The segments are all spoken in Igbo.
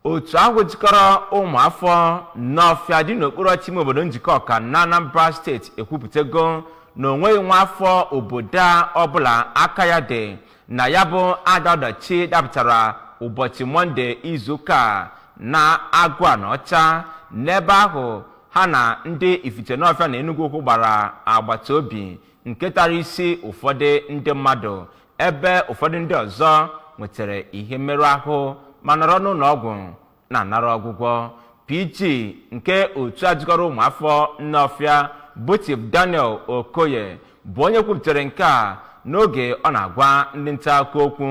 Otu ahụ jikọrọ ụmụafọ n'ọfịa dị n'okpuru ọchịchị ime obodo Njikọka na Anambra Steeti ekwupụtago na onweghị nwa afọ obodo a ọbụla aka ya dị na ya bụ ada ọdachi dapụtara ụbọchị Mọnde izuụka na Agụa na Ọcha n'ebe ahụ ha na ndị Ifite n'Ọfịa na Enugu Ukwu gbara agbata obi nke tara isi ụfọdụ ndị mmadụ, ebe ụfọdụ ndị ọzọ nwetara ihe mmerụ ahụ ma nọrọ n'ụlọ ọgwụ na-anara ọgwụgwọ. PG nke otu a jikọrọ ụmụafọ Nnọfịa bụ Chief Daniel Okoye bụ onye kwupụtara nke a n'oge ọ na-agwa ndị nta akụkọ okwu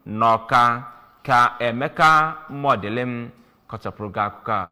n'Ọka. Ka Emeka Mọdịlịm kọchapụrụ gị akụkọ a.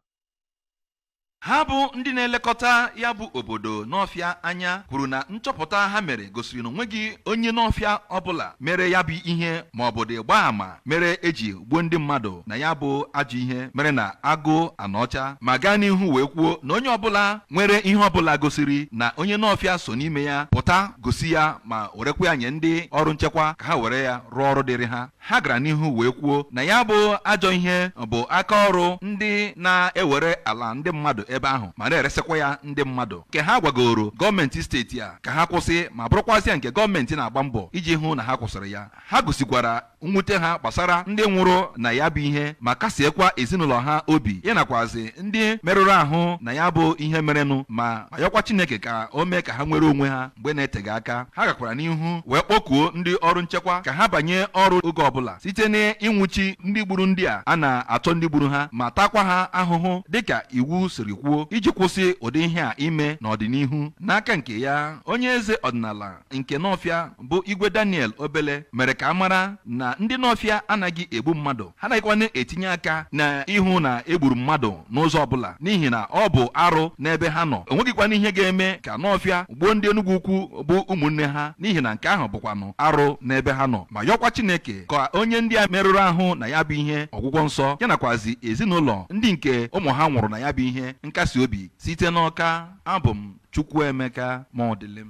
Ha bụ ndị na-elekọta ya bụ obodo n'ọfịa anya kwuru na nchọpụta ha mere gosiri na onweghị onye n'ọfịa ọbụla mere ya bụ ihe ma ọ bụ dị gbaa ama mere eji gbuo ndị mmadụ na ya bụ ajọ ihe mere na Agụ Anọcha, ma gaa n'ihu wee kwuo na onye ọbụla nwere ihe ọbụla gosiri na onye n'ọfịa so n'ime ya pụta gosi ya ma werekwa ya nye ndị ọrụ nchekwa ka ha were ya rụọ ọrụ dịrị ha. Ha gara n'ihu wee kwuo na ya bụ ajọ ihe bụ aka ọrụ ndị na-ewere ala ndị mmadụ ebe ahụ ma na-eresekwa ya ndị mmadụ, nke ha gwagoro gọọmenti steeti a ka ha kwụsị ma bụrụkwazịa nke gọọmenti na-agba mbọ iji hụ na ha kwụsịrị ya. Ha gosikwara mwute ha gbasara ndị nwụrụ na ya bụ ihe ma kasiekwa ezinụlọ ha obi, ya nakwazi ndị merụrụ ahụ na ya bụ ihe merenụ, ma ayọkwa Chineke ka o mee ka ha nwere onwe ha mgbe na-eteghị aka. Ha gakwara n'ihu wee kpọkuo ndị ọrụ nchekwa ka ha banye ọrụ oge ọbụla site n'ịnwụchi ndị gburu ndị a na-achọ ndị gburu ha ma takwa ha ahụhụ dịka iwu siri kwuo iji kwụsị ụdị ihe a ime n'ọdịnihu. N'aka nke ya, onye eze ọdịnala nke Nọfịa bụ Igwe Daniel Obele mere ka a mara na ndị Nọfịa anaghị egbu mmadụ, ha anaghịkwana etinye aka na ịhụ na egburu mmadụ n'ụzọ ọbụla n'ihi na ọ bụ arụ n'ebe ha nọ. O nweghịkwana ihe ga-eme ka Nọfịa gbuo ndị Enugu Ukwu bụ ụmụnne ha n'ihi na nke ahụ bụkwanụ arụ n'ebe ha nọ, ma yọkwa Chineke ka onye ndị a merụrụ ahụ na ya bụ ihe ọgwụgwọ nsọ ya nakwazi ezinụlọ ndị nke ụmụ ha nwụrụ na ya bụ ihe nkasi obi. Site n'Ọka, abụ m Chukwuemeka Mọdịlịm.